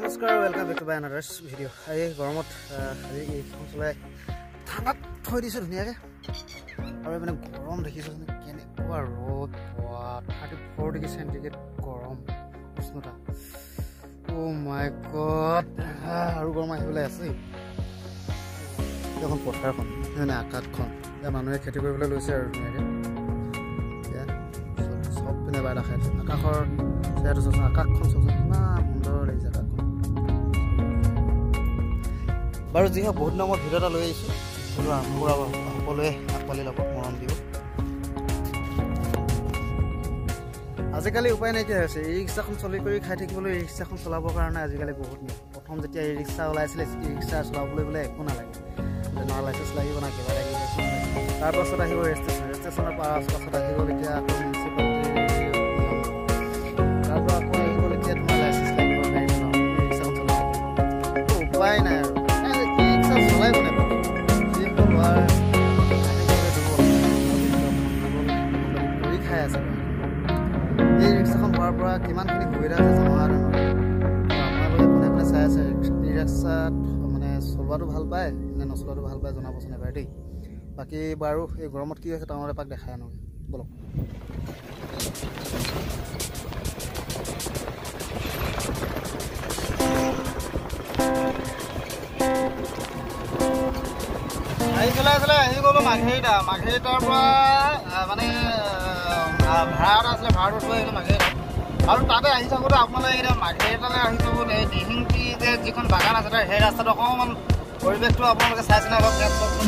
নমস্কাৰ, welcome back to my another video. এই গৰমত আজি এইখন চলাই ঠাণ্ডাত থৈ দিছোঁ ধুনীয়াকৈ। আৰু মানে গৰম দেখিছোঁ কেনেকুৱা ৰ'দ, 34 ডিগ্ৰী চেণ্টিগ্ৰেড গৰম উষ্ণতা। অ' মাই গড, আৰু গৰম আহিবলৈ আছে। এখন পথাৰখন মানে আকাশখন, এতিয়া মানুহে খেতি কৰিবলৈ লৈছে আৰু ধুনীয়াকৈ। এতিয়া চব পিনে বাই দেখাই আকাশৰ চেহেৰাটো চাওকচোন, আকাশখন চাওকচোন, কিমান সুন্দৰ লাগিছে আকাশখন। বাৰু যি হওক, বহুত দিনৰ মই ভিডিঅ' এটা লৈ আহিছোঁ। সেইটো আৰম্ভ কৰা, সকলোৱে আঁকোৱালি ল'ব, মৰম দিব। আজিকালি উপায় নাইকিয়া হৈছে, ই ৰিক্সাখন চলি কৰি খাই থাকিবলৈ। ই ৰিক্সাখন চলাবৰ কাৰণে আজিকালি বহুত নিয়ম। প্ৰথম যেতিয়া ই ৰিক্সা ওলাইছিলে, ই ৰিক্সা চলাবলৈ বোলে একো নালাগে, না লাইচেঞ্চ লাগিব না কিবা লাগিব। তাৰপাছত আহিব ৰেজিষ্ট্ৰেশ্যন, ৰেজিষ্ট্ৰেশ্যনৰ পাছত আহি গ'ল এতিয়া আকৌ মিউনিচিপালিটিৰ নিয়ম। তাৰপৰা আকৌ আহি গ'ল এতিয়া তোমাৰ লাইচেঞ্চ লাগিব গাড়ী চলাব, ই ৰিক্সাখন চলাই থাকিব। উপায় নাই আৰু ই ৰিক্সা চলাই কোনে পাব? যিসকল লোৱাৰ কৰি খাই আছে। এই ৰিক্সাখন হোৱাৰ পৰা কিমানখিনি সুবিধা হৈছে জনসাধাৰণৰ। আপোনালোকে কোনে কোনে চাই আছে ই ৰিক্সাত মানে চলোৱাটো ভাল পায় নে নচলোৱাটো ভাল পায় জনাবচোন এবাৰ দেই। বাকী বাৰু এই গৰমত কি হৈছে টাউনত এপাক দেখাই আনোগৈ ব'লক। আহি চলাই চলাই আহি গ'লোঁ মাৰ্ঘেৰিটা। মাৰ্ঘেৰিটাৰ পৰা মানে ভাড়া এটা আছিলে, ভাড়াটো থৈ আহিলোঁ মাৰ্ঘেৰিটা। আৰু তাতে আহি থাকোঁতে আপোনালোকে এতিয়া মাৰ্ঘেৰিটালৈ আহি থাকোঁতে এই দিহিংটি যে যিখন বাগান আছে তাৰ সেই ৰাস্তাটো অকণমান পৰিৱেশটো আপোনালোকে চাইছেনে অলপ ইয়াত চাওকচোন,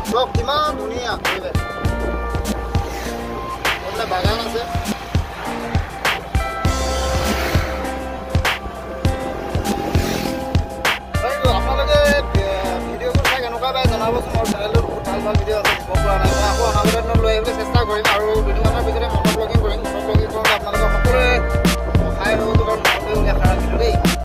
চব কিমান ধুনীয়া পৰিৱেশ। এইফালে বাগান আছে। আপোনালোকে ভিডিঅ'বোৰ চাই কেনেকুৱা পায় জনাবচোন। মোৰ চেনেলটোত বহুত ভাল ভাল ভিডিঅ' আছে, দিব পৰা নাই, মই আকৌ অনাগত দিনত লৈ আহিবলৈ চেষ্টা কৰিম। আৰু দুদিনমানৰ পিছতে